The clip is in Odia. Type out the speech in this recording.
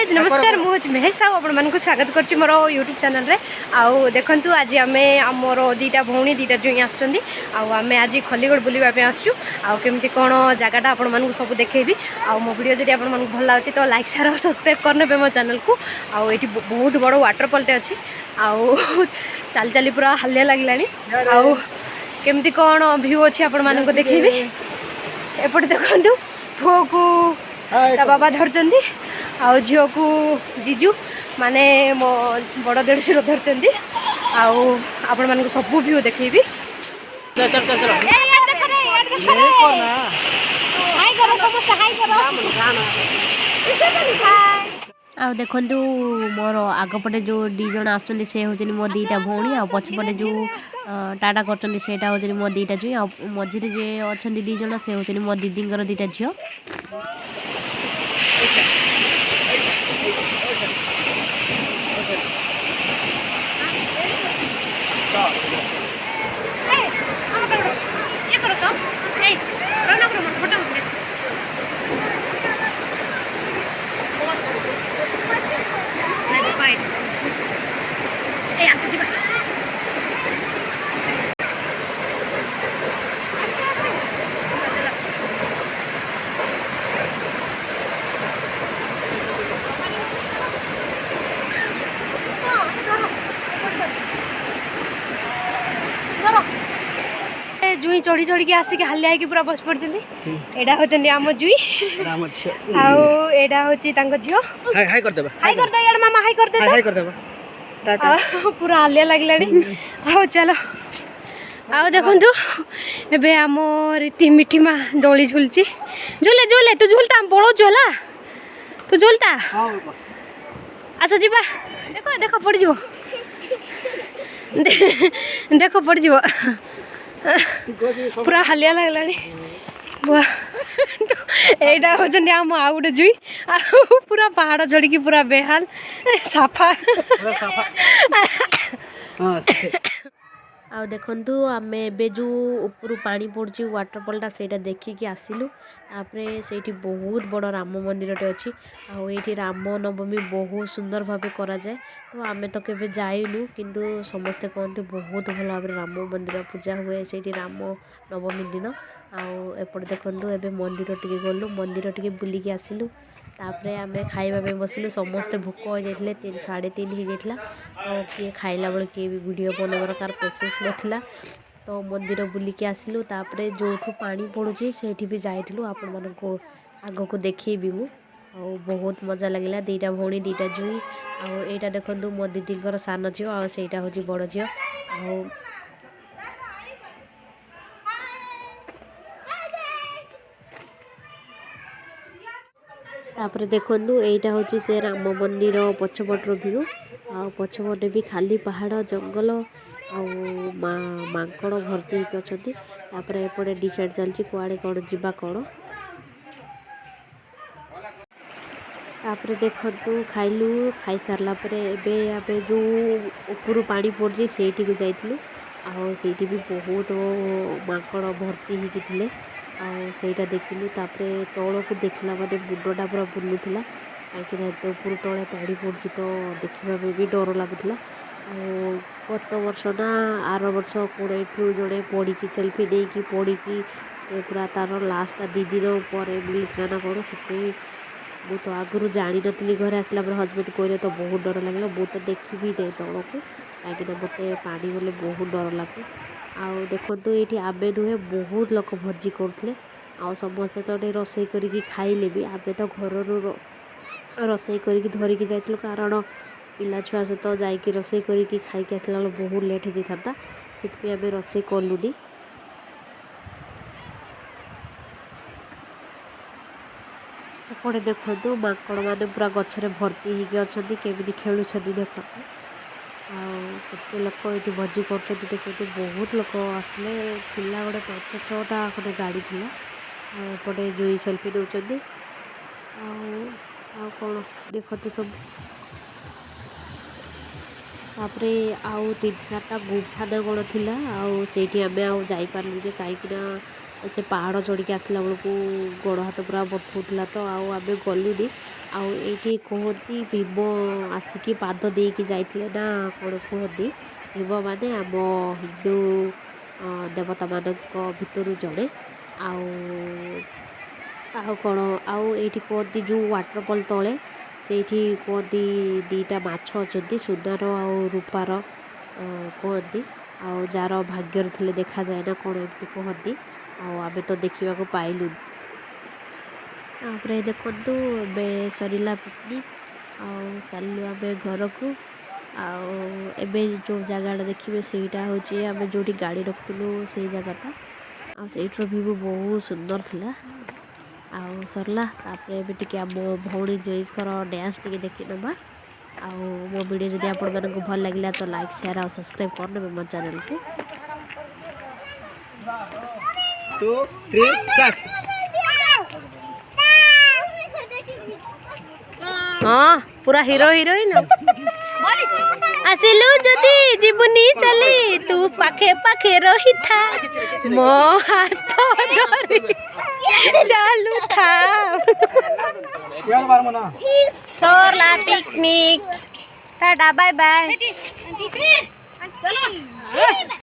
ଗାଇଜ୍, ନମସ୍କାର। ମୁଁ ହେଉଛି ମେହେର ସାହୁ, ଆପଣମାନଙ୍କୁ ସ୍ୱାଗତ କରୁଛି ମୋର ୟୁଟ୍ୟୁବ୍ ଚ୍ୟାନେଲ୍ରେ। ଆଉ ଦେଖନ୍ତୁ, ଆଜି ଆମେ ଆମର ଦୁଇଟା ଭଉଣୀ, ଦୁଇଟା ଜୁଇଁ ଆସୁଛନ୍ତି ଆଉ ଆମେ ଆଜି ଖଲିଗଡ଼ ବୁଲିବା ପାଇଁ ଆସୁଛୁ। ଆଉ କେମିତି କ'ଣ ଜାଗାଟା ଆପଣମାନଙ୍କୁ ସବୁ ଦେଖେଇବି। ଆଉ ମୋ ଭିଡ଼ିଓ ଯଦି ଆପଣମାନଙ୍କୁ ଭଲ ଲାଗୁଛି ତ ଲାଇକ୍, ସେୟାର ଆଉ ସବସ୍କ୍ରାଇବ୍ କରିନେବେ ମୋ ଚ୍ୟାନେଲ୍କୁ। ଆଉ ଏଇଠି ବହୁତ ବଡ଼ ୱାଟରଫଲ୍ଟେ ଅଛି। ଆଉ ଚାଲି ଚାଲି ପୁରା ହାଲିଆ ଲାଗିଲାଣି। ଆଉ କେମିତି କ'ଣ ଭ୍ୟୁ ଅଛି ଆପଣମାନଙ୍କୁ ଦେଖେଇବି। ଏପଟେ ଦେଖନ୍ତୁ, ପୁଅକୁ ତା ବାବା ଧରିଛନ୍ତି ଆଉ ଝିଅକୁ ଜିଜୁ, ମାନେ ମୋ ବଡ଼ ଦେଢ଼ଶୁର ଧରିଛନ୍ତି। ଆଉ ଆପଣମାନଙ୍କୁ ସବୁ ଭ୍ୟୁ ଦେଖେଇବି। ହାଇ କର ସମସ୍ତେ, ହାଇ କର। ଆଉ ଦେଖନ୍ତୁ, ମୋର ଆଗପଟେ ଯେଉଁ ଦୁଇ ଜଣ ଆସୁଛନ୍ତି ସେ ହେଉଛନ୍ତି ମୋ ଦୁଇଟା ଭଉଣୀ। ଆଉ ପଛପଟେ ଯେଉଁ ଟାଟା କରୁଛନ୍ତି ସେଇଟା ହେଉଛନ୍ତି ମୋ ଦୁଇଟା ଝିଅ। ଆଉ ମଝିରେ ଯିଏ ଅଛନ୍ତି ଦୁଇ ଜଣ, ସେ ହେଉଛନ୍ତି ମୋ ଦିଦିଙ୍କର ଦୁଇଟା ଝିଅ। ଇଏ କର ତ, ଏଇ ରୌନକ, ମୋର ଫଟୋ ଉଠେ। ନାଇଁ ବାପା, ଏଇଠି ଏଇ ଆସ, ଯିବା। ଧର। ଜୁଇଁ ଚଢ଼ି ଚଢ଼ିକି ଆସିକି ହାଲିଆ ହେଇକି ପୁରା ବସି ପଡ଼ିଛନ୍ତି। ଏଇଟା ହେଉଛନ୍ତି ଆମ ଜୁଇଁ ଆଉ ଏଇଟା ହେଉଛି ତାଙ୍କ ଝିଅ। ହାଇ କରିଦେବା। ହାଇ କରିଦେ ଇଆଡ଼େ ମାମା, ହାଇ କରିଦେ। ହାଇ କରିଦେବା। ଆଉ ପୁରା ହାଲିଆ ଲାଗିଲାଣି। ଆଉ ଚାଲ। ଆଉ ଦେଖନ୍ତୁ, ଏବେ ଆମ ରୀତି ମିଠି ମା ଦୋଳି ଝୁଲୁଛି। ଝୁଲେ ଝୁଲେ, ତୁ ଝୁଲତା, ଆମେ ପଳଉଛୁ। ହେଲା, ତୁ ଝୁଲତା। ଆସ ଯିବା। ଦେଖ ଦେଖ, ପଡ଼ିଯିବ, ଦେଖ ପଡ଼ିଯିବ। ପୁରା ହାଲିଆ ଲାଗିଲାଣି। ଏଇଟା ହେଉଛନ୍ତି ଆମ ଆଉ ଗୋଟେ ଜୁଇ। ଆଉ ପୁରା ପାହାଡ଼ ଚଢ଼ିକି ପୁରା ବେହାଲ ସାଫା। ଆଉ ଦେଖନ୍ତୁ, ଆମେ ଏବେ ଯେଉଁ ଉପରୁ ପାଣି ପଡ଼ୁଛି ୱାଟରଫଲ୍ଟା, ସେଇଟା ଦେଖିକି ଆସିଲୁ। ତାପରେ ସେଇଠି ବହୁତ ବଡ଼ ରାମ ମନ୍ଦିରଟେ ଅଛି। ଆଉ ଏଇଠି ରାମ ନବମୀ ବହୁତ ସୁନ୍ଦର ଭାବେ କରାଯାଏ। ତ ଆମେ ତ କେବେ ଯାଇନୁ, କିନ୍ତୁ ସମସ୍ତେ କହନ୍ତି ବହୁତ ଭଲ ଭାବରେ ରାମ ମନ୍ଦିର ପୂଜା ହୁଏ ସେଇଠି ରାମ ନବମୀ ଦିନ। ଆଉ ଏପଟେ ଦେଖନ୍ତୁ, ଏବେ ମନ୍ଦିର ଟିକେ ଗଲୁ, ମନ୍ଦିର ଟିକେ ବୁଲିକି ଆସିଲୁ। ତାପରେ ଆମେ ଖାଇବା ପାଇଁ ବସିଲୁ। ସମସ୍ତେ ଭୋକ ହୋଇଯାଇଥିଲେ, 3 3:30 ହେଇଯାଇଥିଲା। ତ କିଏ ଖାଇଲା ବେଳେ କିଏ ବି ଭିଡ଼ିଓ ବନେଇବାର କାହାର ପେସେନ୍ସ ନଥିଲା। ତ ମନ୍ଦିର ବୁଲିକି ଆସିଲୁ। ତାପରେ ଯେଉଁଠୁ ପାଣି ପଡ଼ୁଛି ସେଇଠି ବି ଯାଇଥିଲୁ, ଆପଣମାନଙ୍କୁ ଆଗକୁ ଦେଖେଇବି ମୁଁ। ଆଉ ବହୁତ ମଜା ଲାଗିଲା, ଦୁଇଟା ଭଉଣୀ, ଦୁଇଟା ଜୁଇ। ଆଉ ଏଇଟା ଦେଖନ୍ତୁ, ମୋ ଦିଦିଙ୍କର ସାନ ଝିଅ ଆଉ ସେଇଟା ହେଉଛି ବଡ଼ ଝିଅ। ଆଉ ତାପରେ ଦେଖନ୍ତୁ, ଏଇଟା ହେଉଛି ସେ ରାମ ମନ୍ଦିର ପଛପଟର ଭ୍ୟୁ। ଆଉ ପଛପଟେ ବି ଖାଲି ପାହାଡ଼, ଜଙ୍ଗଲ ଆଉ ମାଙ୍କଡ଼ ଭର୍ତ୍ତି ହେଇକି ଅଛନ୍ତି। ତାପରେ ଏପଟେ ଡିସାଇଡ଼୍ ଚାଲିଛି କୁଆଡ଼େ କ'ଣ ଯିବା କ'ଣ। ତାପରେ ଦେଖନ୍ତୁ, ଖାଇଲୁ। ଖାଇସାରିଲା ପରେ ଏବେ ଆମେ ଯେଉଁ ଉପରୁ ପାଣି ପଡ଼ୁଛି ସେଇଠିକୁ ଯାଇଥିଲୁ। ଆଉ ସେଇଠି ବି ବହୁତ ମାଙ୍କଡ଼ ଭର୍ତ୍ତି ହେଇକି ଥିଲେ ଆଉ ସେଇଟା ଦେଖିଲୁ। ତାପରେ ତଳକୁ ଦେଖିଲା ମାନେ ମୁଣ୍ଡଟା ପୁରା ବୁଲୁଥିଲା, କାହିଁକିନା ଏତେ ଉପରୁ ତଳେ ପାଣି ପଡ଼ୁଛି, ତ ଦେଖିବା ପାଇଁ ବି ଡର ଲାଗୁଥିଲା। ଆଉ ଗତ ବର୍ଷ ନା ଆର ବର୍ଷ କ'ଣ ଏଠୁ ଜଣେ ପଡ଼ିକି, ସେଲ୍ଫି ନେଇକି ପଡ଼ିକି ପୁରା ତାର ଲାଷ୍ଟଟା 2 ଦିନ ପରେ ମିଳିଥିଲା ନା କ'ଣ। ସେଥିପାଇଁ ମୁଁ ତ ଆଗରୁ ଜାଣିନଥିଲି। ଘରେ ଆସିଲା ପରେ ହଜବେଣ୍ଡ କହିଲେ ତ ବହୁତ ଡର ଲାଗିଲା। ମୁଁ ତ ଦେଖିବି ନାହିଁ ତଳକୁ, କାହିଁକିନା ମୋତେ ପାଣି ଗଲେ ବହୁତ ଡର ଲାଗେ। ଆଉ ଦେଖନ୍ତୁ, ଏଇଠି ଆମେ ନୁହେଁ, ବହୁତ ଲୋକ ଭୋଜି କରୁଥିଲେ। ଆଉ ସମସ୍ତେ ତ ଟିକେ ରୋଷେଇ କରିକି ଖାଇଲେ ବି, ଆମେ ତ ଘରରୁ ରୋଷେଇ କରିକି ଧରିକି ଯାଇଥିଲୁ, କାରଣ ପିଲା ଛୁଆ ସହିତ ଯାଇକି ରୋଷେଇ କରିକି ଖାଇକି ଆସିଲା ବେଳକୁ ବହୁତ ଲେଟ୍ ହେଇଯାଇଥାନ୍ତା। ସେଥିପାଇଁ ଆମେ ରୋଷେଇ କଲୁନି। ଏପଟେ ଦେଖନ୍ତୁ, ମାଙ୍କଡ଼ମାନେ ପୁରା ଗଛରେ ଭର୍ତ୍ତି ହେଇକି ଅଛନ୍ତି, କେମିତି ଖେଳୁଛନ୍ତି ଦେଖନ୍ତୁ। ଆଉ କେତେ ଲୋକ ଏଇଠି ଭୋଜି କରୁଛନ୍ତି ଦେଖନ୍ତୁ। ବହୁତ ଲୋକ ଆସିଲେ, ଥିଲା ଗୋଟେ ପାଞ୍ଚ ଛଅଟା ଖଣ୍ଡେ ଗାଡ଼ି ଥିଲା। ଆଉ ଏପଟେ ଜୁଇ ସେଲ୍ଫି ନେଉଛନ୍ତି। ଆଉ କ'ଣ ଦେଖନ୍ତୁ ସବୁ। ତାପରେ ଆଉ ତିନି ଚାରିଟା ଗୁମ୍ଫା ନା କ'ଣ ଥିଲା, ଆଉ ସେଇଠି ଆମେ ଆଉ ଯାଇପାରିଲୁନି, କାହିଁକିନା ସେ ପାହାଡ଼ ଚଢ଼ିକି ଆସିଲା ବେଳକୁ ଗୋଡ଼ ହାତ ପୁରା ବଥଉଥିଲା, ତ ଆଉ ଆମେ ଗଲୁନି। ଆଉ ଏଇଠି କୁହନ୍ତି ଭୀମ ଆସିକି ପାଦ ଦେଇକି ଯାଇଥିଲେ ନା କ'ଣ କୁହନ୍ତି। ଭୀମ ମାନେ ଆମ ହିନ୍ଦୁ ଦେବତାମାନଙ୍କ ଭିତରୁ ଜଣେ। ଆଉ ଆଉ କ'ଣ, ଆଉ ଏଇଠି କୁହନ୍ତି ଯେଉଁ ୱାଟରଫଲ୍ ତଳେ ସେଇଠି କୁହନ୍ତି ଦୁଇଟା ମାଛ ଅଛନ୍ତି, ସୁନାର ଆଉ ରୂପାର କୁହନ୍ତି। ଆଉ ଯାହାର ଭାଗ୍ୟରେ ଥିଲେ ଦେଖାଯାଏ ନା କ'ଣ ଏମିତି କୁହନ୍ତି। ଆଉ ଆମେ ତ ଦେଖିବାକୁ ପାଇଲୁନି। ତାପରେ ଦେଖନ୍ତୁ, ଏବେ ସରିଲା ପିକନିକ୍ ଆଉ ଚାଲିଲୁ ଆମେ ଘରକୁ। ଆଉ ଏବେ ଯେଉଁ ଜାଗାଟା ଦେଖିବେ, ସେଇଟା ହେଉଛି ଆମେ ଯେଉଁଠି ଗାଡ଼ି ରଖୁଥିଲୁ ସେଇ ଜାଗାଟା। ଆଉ ସେଇଠିର ଭିଉ ବହୁତ ସୁନ୍ଦର ଥିଲା। ଆଉ ସରିଲା। ତାପରେ ଏବେ ଟିକେ ଆମ ଭଉଣୀ ଜୋଇଙ୍କର ଡ୍ୟାନ୍ସ ଟିକେ ଦେଖିନେବା। ଆଉ ମୋ ଭିଡ଼ିଓ ଯଦି ଆପଣମାନଙ୍କୁ ଭଲ ଲାଗିଲା, ତ ଲାଇକ୍, ସେୟାର ଆଉ ସବସ୍କ୍ରାଇବ୍ କରିନେବେ ମୋ ଚ୍ୟାନେଲକୁ। Two, three, start. ହଁ, ପୁରା ହିରୋ ହିରୋଇନ। ଆସିଲୁ ଯଦି ଯିବୁନି ଚାଲି, ତୁ ପାଖେ ପାଖେ ରହିଥା, ମୋ ହାତ ଧରି ଚାଲୁଥା। ଶିଆଳ ବାର ମନା। ସରିଲା ପିକନିକ୍, ଟାଟା, ବାଏ ବାଏ।